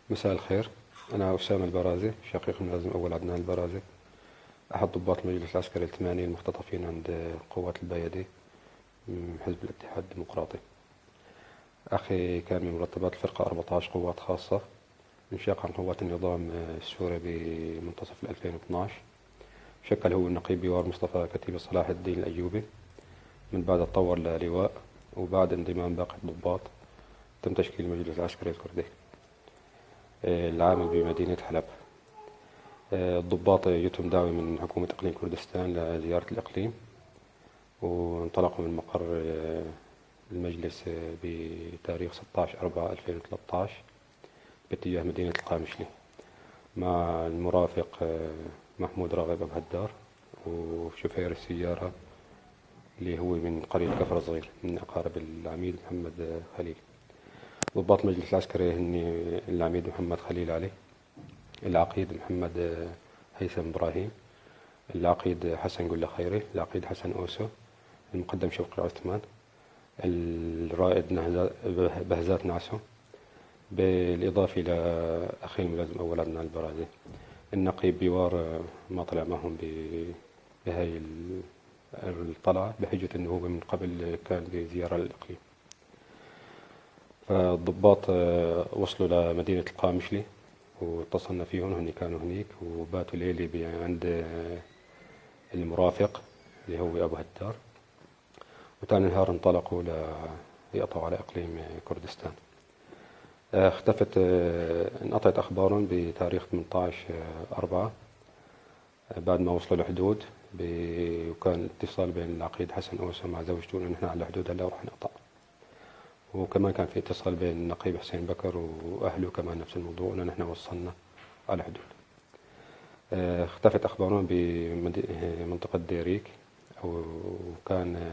مساء الخير. أنا أسامة البرازي، شقيق الملازم أول عدنان البرازي، أحد ضباط المجلس العسكري الثمانية المختطفين عند قوات البيادي من حزب الاتحاد الديمقراطي. أخي كان من مرتبات الفرقة 14 قوات خاصة، انشق عن قوات النظام السوري بمنتصف 2012. شكل هو النقيب بوار مصطفى كتيبة صلاح الدين الأيوبي، من بعد تطور للواء، وبعد انضمام باقي الضباط تم تشكيل المجلس العسكري الكردي العامل بمدينة حلب. الضباط جتهم دعوة من حكومة إقليم كردستان لزيارة الإقليم، وانطلقوا من مقر المجلس بتاريخ 16/4/2013 باتجاه مدينة القامشلي مع المرافق محمود راغب أبو هدار وشوفير السيارة اللي هو من قرية كفر صغير من أقارب العميد محمد خليل. ضباط المجلس العسكري هن العميد محمد خليل علي، العقيد محمد هيثم إبراهيم، العقيد حسن قلة خيري، العقيد حسن أوسو، المقدم شوقي عثمان، الرائد بهزات نعسو، بالإضافة إلى أخي الملازم أول عدنان البرازي. النقيب بوار ما طلع معهم بهاي الطلعة بحجة أنه هو من قبل كان بزيارة للإقليم. فالضباط وصلوا لمدينة القامشلي واتصلنا فيهم، هن كانوا هنيك وباتوا ليلة عند المرافق اللي هو أبو هدار، وتاني نهار انطلقوا ليقطعوا على إقليم كردستان. اختفت، انقطعت أخبارهم بتاريخ 18/4 بعد ما وصلوا الحدود، وكان اتصال بين العقيد حسن أوسو مع زوجته إنه نحن على الحدود هلا ورح نقطع، وكمان كان في اتصال بين النقيب حسين بكر وأهله كمان نفس الموضوع إنه نحن وصلنا على الحدود. اختفت أخبارهم بمنطقة ديريك، وكان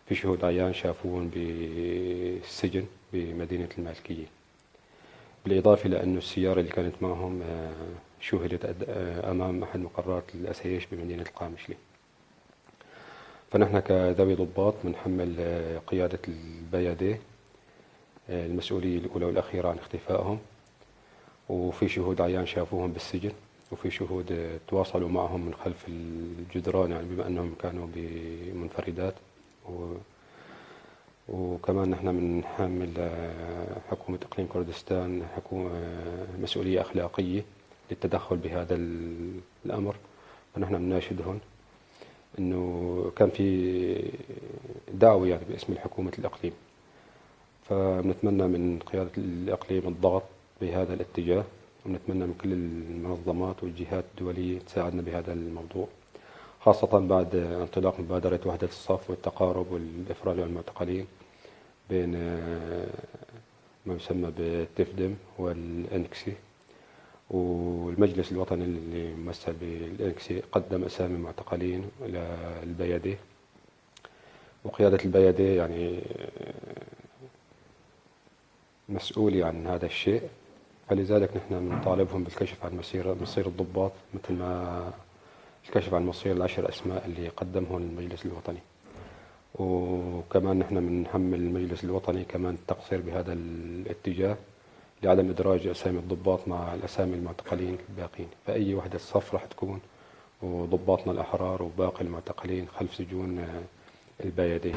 في شهود عيان شافوهم بالسجن بمدينة المالكية، بالإضافة لأنه السيارة اللي كانت معهم شوهدت أمام أحد مقرات الأسايش بمدينة القامشلي. فنحن كذوي ضباط بنحمل قيادة البيادة المسؤولية الأولى والأخيرة عن اختفائهم، وفي شهود عيان شافوهم بالسجن، وفي شهود تواصلوا معهم من خلف الجدران، بما أنهم كانوا بمنفردات. وكمان نحن بنحمل حكومة إقليم كردستان مسؤولية أخلاقية للتدخل بهذا الأمر. فنحن بنناشدهم إنه كان في دعوة باسم حكومة الإقليم، فبنتمنى من قيادة الإقليم الضغط بهذا الاتجاه، ونتمنى من كل المنظمات والجهات الدولية تساعدنا بهذا الموضوع، خاصة بعد انطلاق مبادرة وحدة الصف والتقارب والإفراج عن المعتقلين بين ما يسمى بالتفدم والإنكسي. والمجلس الوطني اللي ممثل بالإنكسي قدم أسامي معتقلين للبيادي، وقيادة البيادي مسؤولة عن هذا الشيء، فلذلك نحن بنطالبهم بالكشف عن مصير الضباط، مثل ما الكشف عن مصير العشر أسماء اللي قدمهم المجلس الوطني. وكمان نحن بنحمل المجلس الوطني كمان التقصير بهذا الاتجاه لعدم إدراج أسامي الضباط مع الأسامي المعتقلين الباقين. فأي وحدة صف راح تكون وضباطنا الأحرار وباقي المعتقلين خلف سجون البيادين.